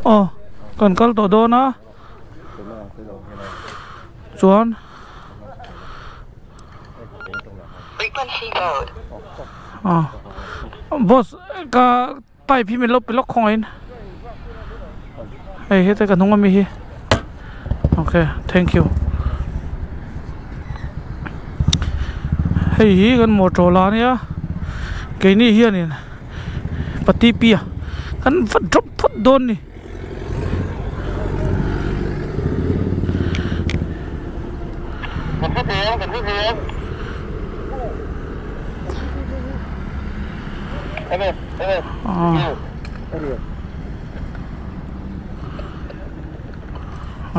Aw kan kal tawh dawn a chuan aw boss ka pipe hi min lo pe lawk khawngaihin hei heta ka hnung ami hi ok thank you hei hi kan motor la ania keini hianin patipia kan va drop phawt dawn ni.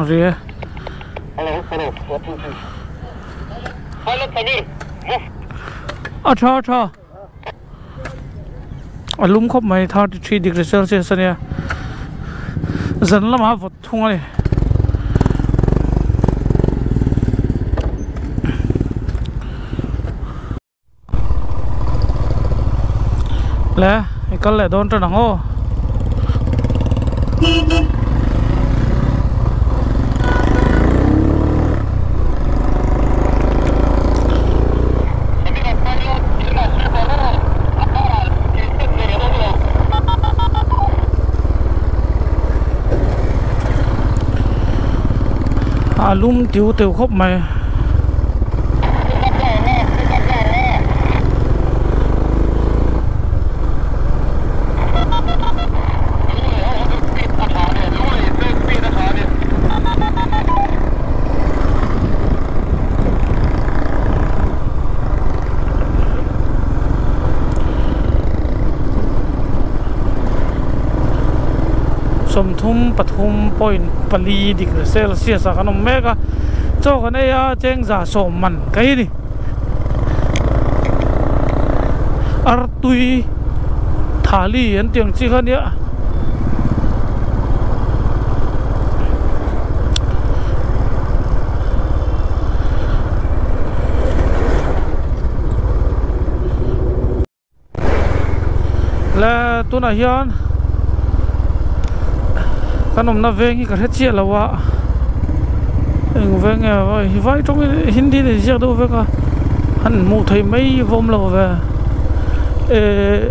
Ri a tha a tha a lum khawp mai 33 degree celsius a nia zan lamah a vawt thung a ni. Le i kal leh dawn tan ang aw. A lum tiu teu khawp mai. Sawmthum pathum point pali degree celsius ah kan awm mek a chaw kan ei a chengza sawm man ka hi ni artui thali an tih ang chi kha nia. Le tunah hian kan awmna veng hi ka hre chiah lo a eng veng nge hi vai tawngin hindi in inziak deuh vek a han hmuh theih mai vawm lo ve ehh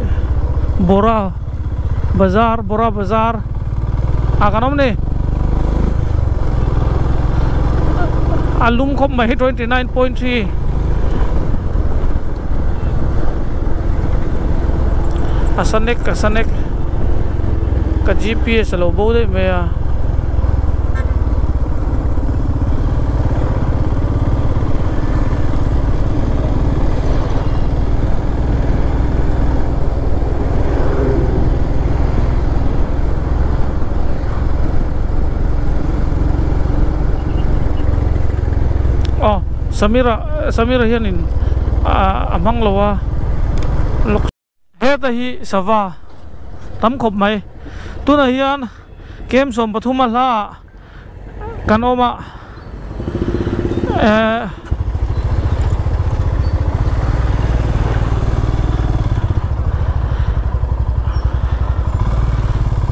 bawra bazar bawra bazar ah kan awm a ni a lum khawp mai hi 29.3. A sanek a sanek ka gps a lo bo daih mai a. Aw Samira Samira hianin a hmang lo a heta hi sava tam khawp mai tunah hian kem 13 a hla ah kan awm a eh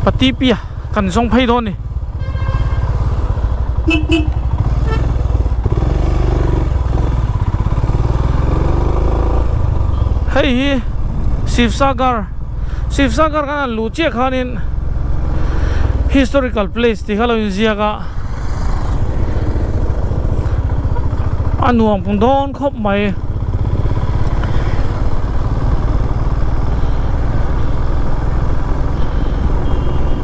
Patipia kan zawng phei dawn a ni. Hei hi Sivsagar Sivsagar khan an luh chiah khanin historical place tih kha lo inziak a a nuam pung dawn khawp mai.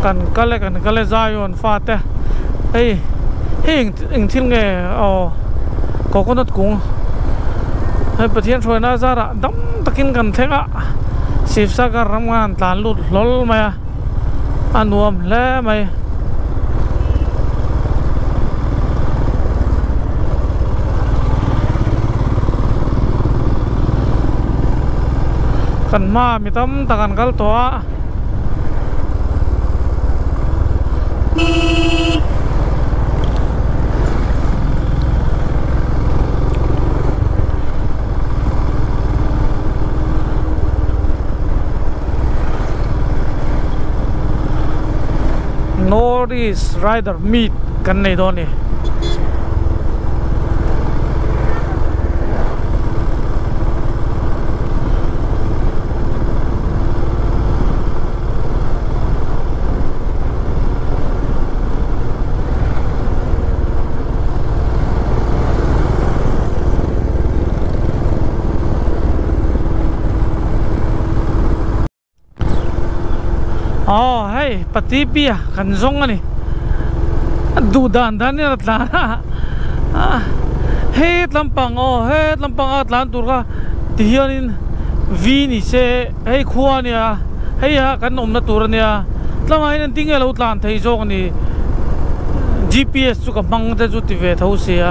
Kan kal e kan kal e Zion fate hei hei eng thil nge aw coconut kung hei Pathian hruaina zarah dam takin kan thleng a Sivsagar ram khan an tlan lut hlawl mai a a nuam hle mai. Kan hmaah mi tam tak an kal tawh a. No North East Rider Meet kan nei dawn a ni. Aw hei pati bia kan zawng a ni a duh dan dan in a tlan a ah het lampang aw het lampang a tlan tur kha ti hianin v ni se hei khua a nia hei a kan awmna tur a nia tlangah hian engtin nge a lo tlan thei zawk a ni gps chu ka hmang te chu ti ve tho sia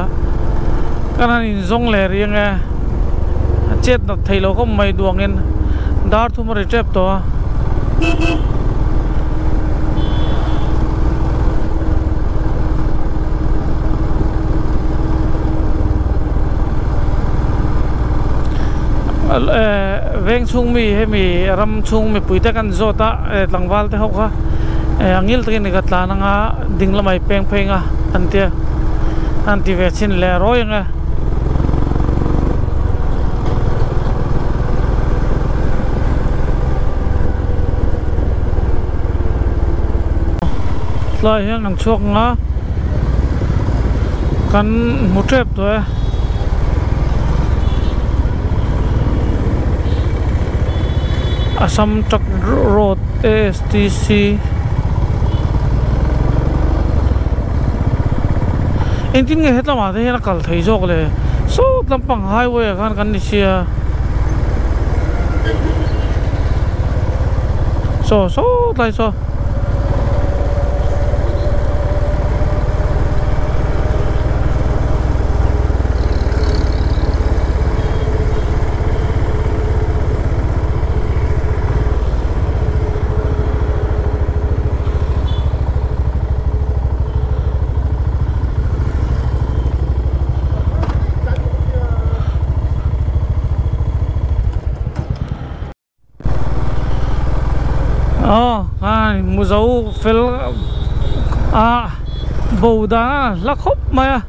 ka han inzawng leh rih ang e chet nat theih loh khawp mai duangin dar thum a ri tep tawh a. Veng chhung mi hemi ram chhung mipui te kan zawt a tlangval te ho kha a ngil takin ka tlan anga ding lamah i peng phei anga an tia an ti ve chhin leh rawi ang e. Tlai hian kan chhuak ang a kan hmu tep tawh e. Assam Truck Road ASTC Engtin nge hetlamah te hian a kal thei zawk le sawt lampang highway ah khan kan ni sia saw sawt lai saw. Aw ai Mizo fel a bo dan a hla khawp mai a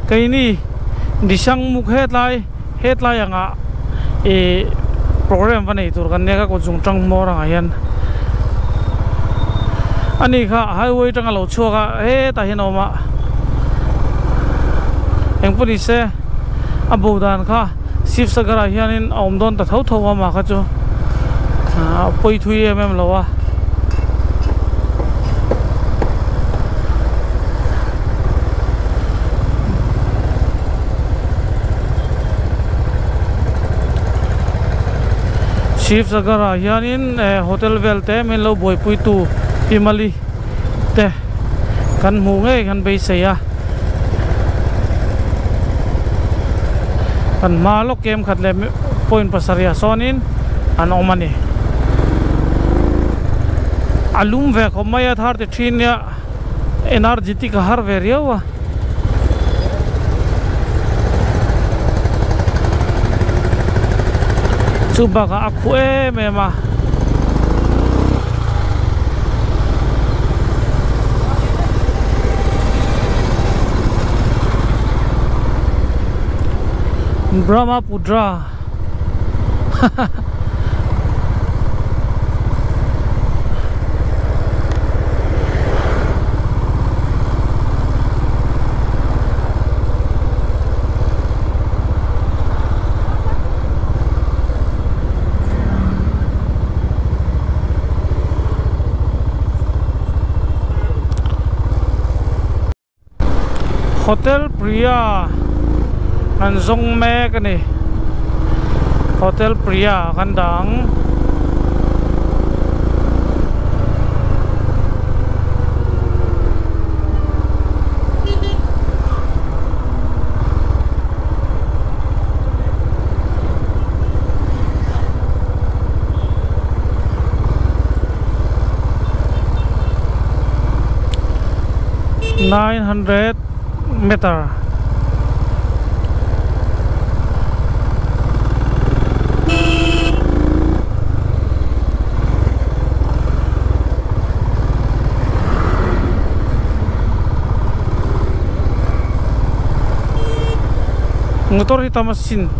keini Disang muk hetlai hetlai angah ih program va nei tur kan nia ka kut zung tang hmawr angah hian ani kha highway atanga lo chhuak a hetah hian a awm a engpawh ni se a bo dan kha Sivsagar ah hianin a awm dawn ta tho tho a mah kha chu a pawi thui em em lo a. Sivsagar ah hianin hotel vel te min lo buaipui tu Pi Mali te kan hmuh ngei kan beisei a. Kan hma lawk kem khat leh point pasarih ah sawnin an awm a ni. A lum ve khawp mai a thar ti thin nia energetic a har ve riau a. Chu bakah a khuh em em a. Brahmaputra Hotel Priya an zawng mek a ni Hotel Priya kan dah ang. 900 meter. Motor hi tam asin.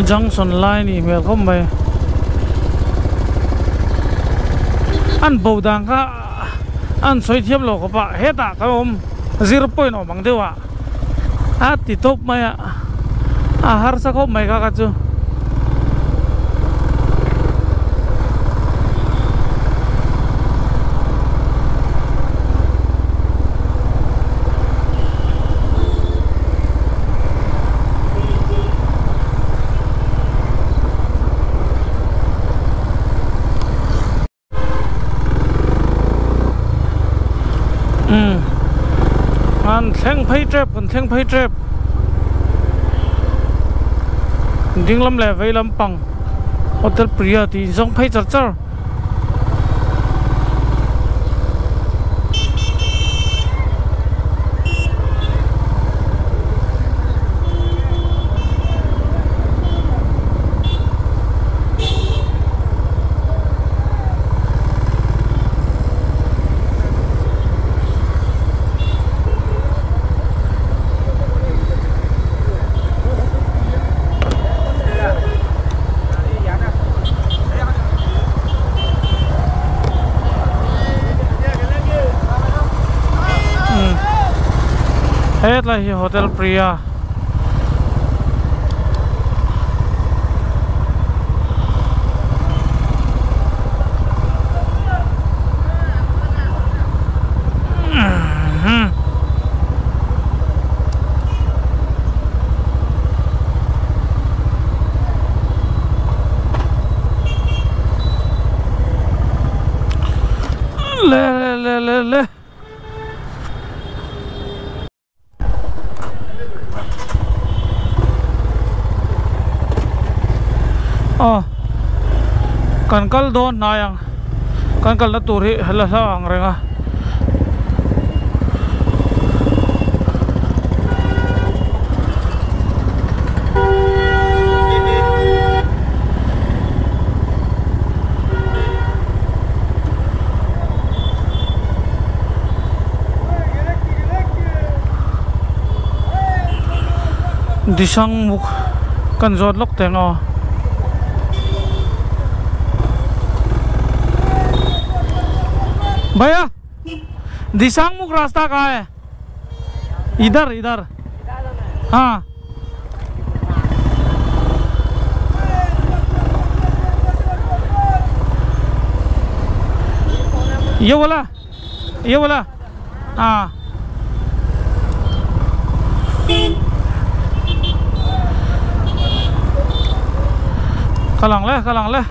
Junction lai ni hmel khawp mai an bo dan kha an sawi thiam lo khawp a hetah kan awm zero point awm ang deuh a a ti tawp mai a a harsa khawp mai kha kha chu. An thleng phei tep kan thleng phei tep ding lam leh vei lam pang hotel Priya tih in zawng phei char char. Hetlai hi Hotel Priya. Le le le le aw kan kal dawn hnai ang kan kalna tur hi la hla ang reng a. Disang muk kan zawt lawk teng aw. Bhaiya Disang muk rasta kaha hai? इधर इधर हाँ ये बोला हाँ कलंग ले कलंग ले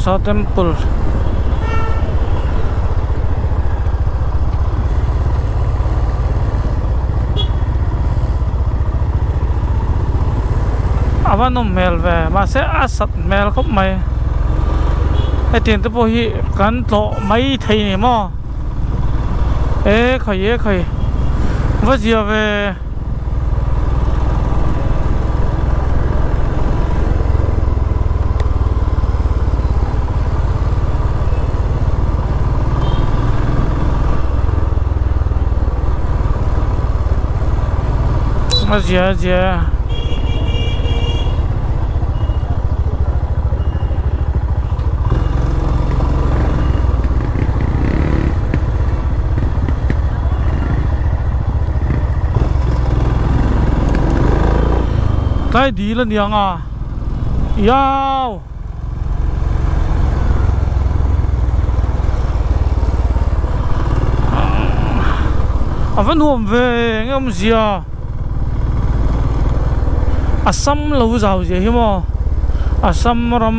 Sa temple awanom mel ve ma se asat mel khop mai hetin te pawh hi kan tlawh mai thei ni maw e khai va zia ve. Zia zia. Tlai dil a niang a iau. A va nuam ve eng awmzia Assam lo zau zia hi maw Assam ram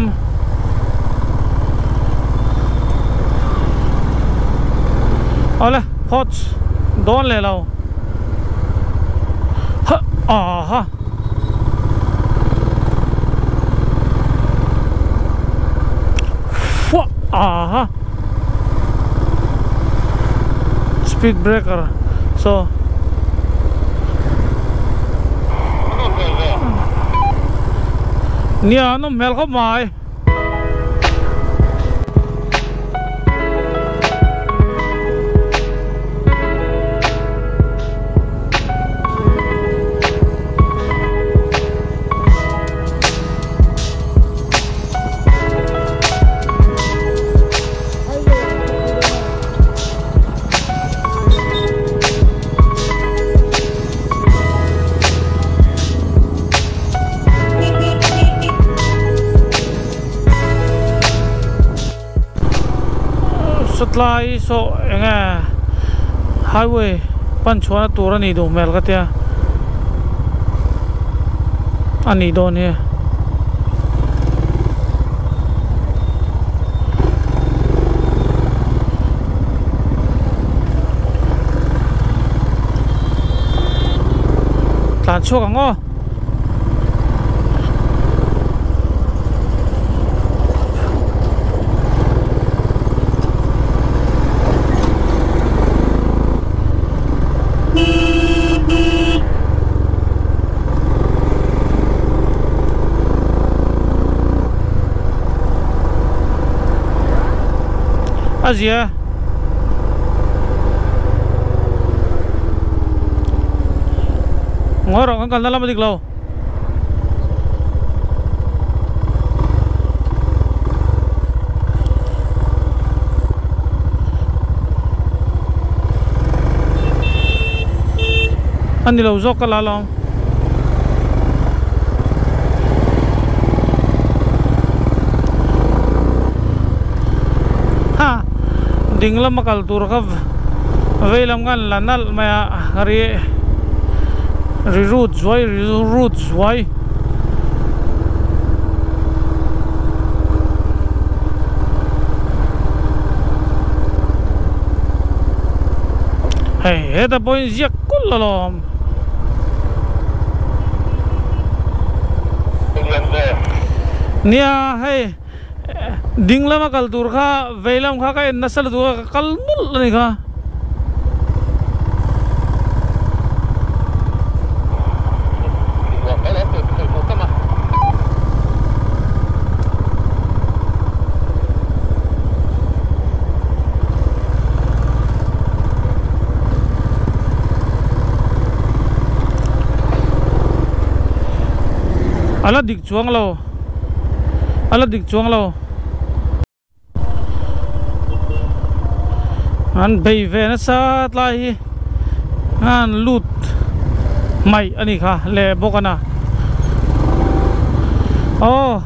awle phawt dawn leh lo ha aha. Fuah aha Speed breaker so Nia an awm hmel khawp mai. Satlai saw eng nge highway pan chhuahna tur a nih duh hmel ka tia a nih dawn hi. Tlan chhuak ang aw. A zia. Ngawi rawh kan kalna lam a dik lo. A ni lo zawk ka la lo. Ha ding lama kal tur kha vei lam khan la nalh mai a ri ri rut zuai ri rut zuai. Hei heta pawhin ziak kulh alawm. Nia hei ding lama kal tur kha vei lam kha ka en nasa lutuk a ka kal nulh a ni kha. A la dik chuang lo a la dik chuang lo an bei ve nasa tlai hi an lut mai a ni kha leh bawk a na aw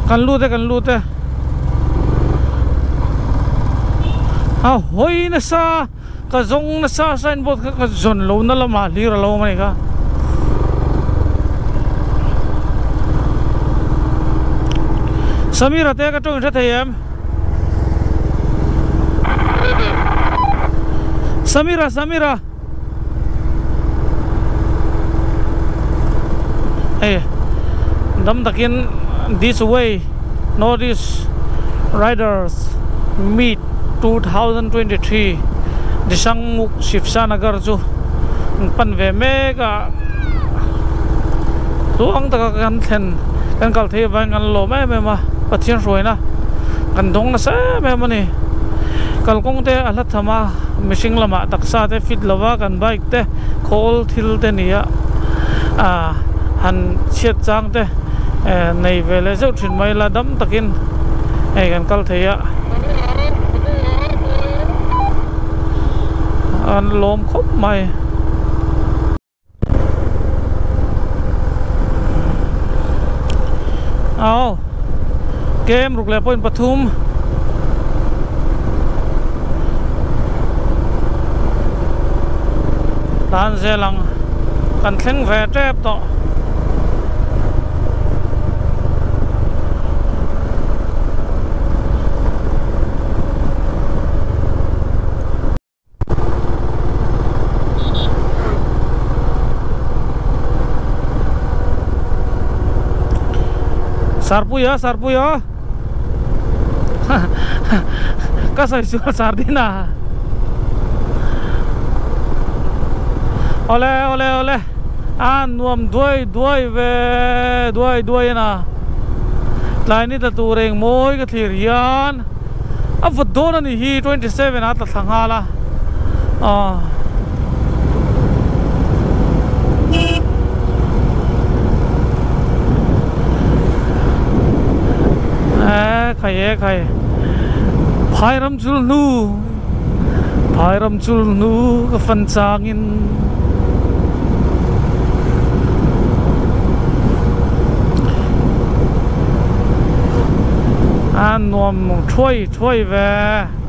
kan lut e kan lut e a hawi nasa ka zawng nasa signboard kha ka zawn lo na lamah hlir a lo awm a ni kha. Samira te ka tawng hre thei em? Samira Samira Hei dam takin this way North East Riders Meet 2023 Disangmukh Shivsanagar chu an pan ve mek a tluang taka kan thlen kan kal theih avangin kan lawm em em a Pathian hruaina kan dawng nasa em em a ni kalkawng te a hla tham a mihring lamah taksa te fit lova kan bike te khawl thil te ni a ah han chhiat chang te nei ve leh zeuh thin mai la dam takin hei kan kal thei a an lawm khawp mai. Aw kem ruk leh point pathum. Tan zel ang kan thleng ve tep tawh. Sarpuia sarpuia ka sawi chuan sardina awle awle awle a nuam duai duai ve duai duai a na tlai ni tla tur eng mawi ka thlir hian. A vawt dawn a nih hi 27 a tla thla nghal a aw e khai e khai phai ram chul hnu phai ram chul hnu ka fan chang in A nuam thuai thuai ve.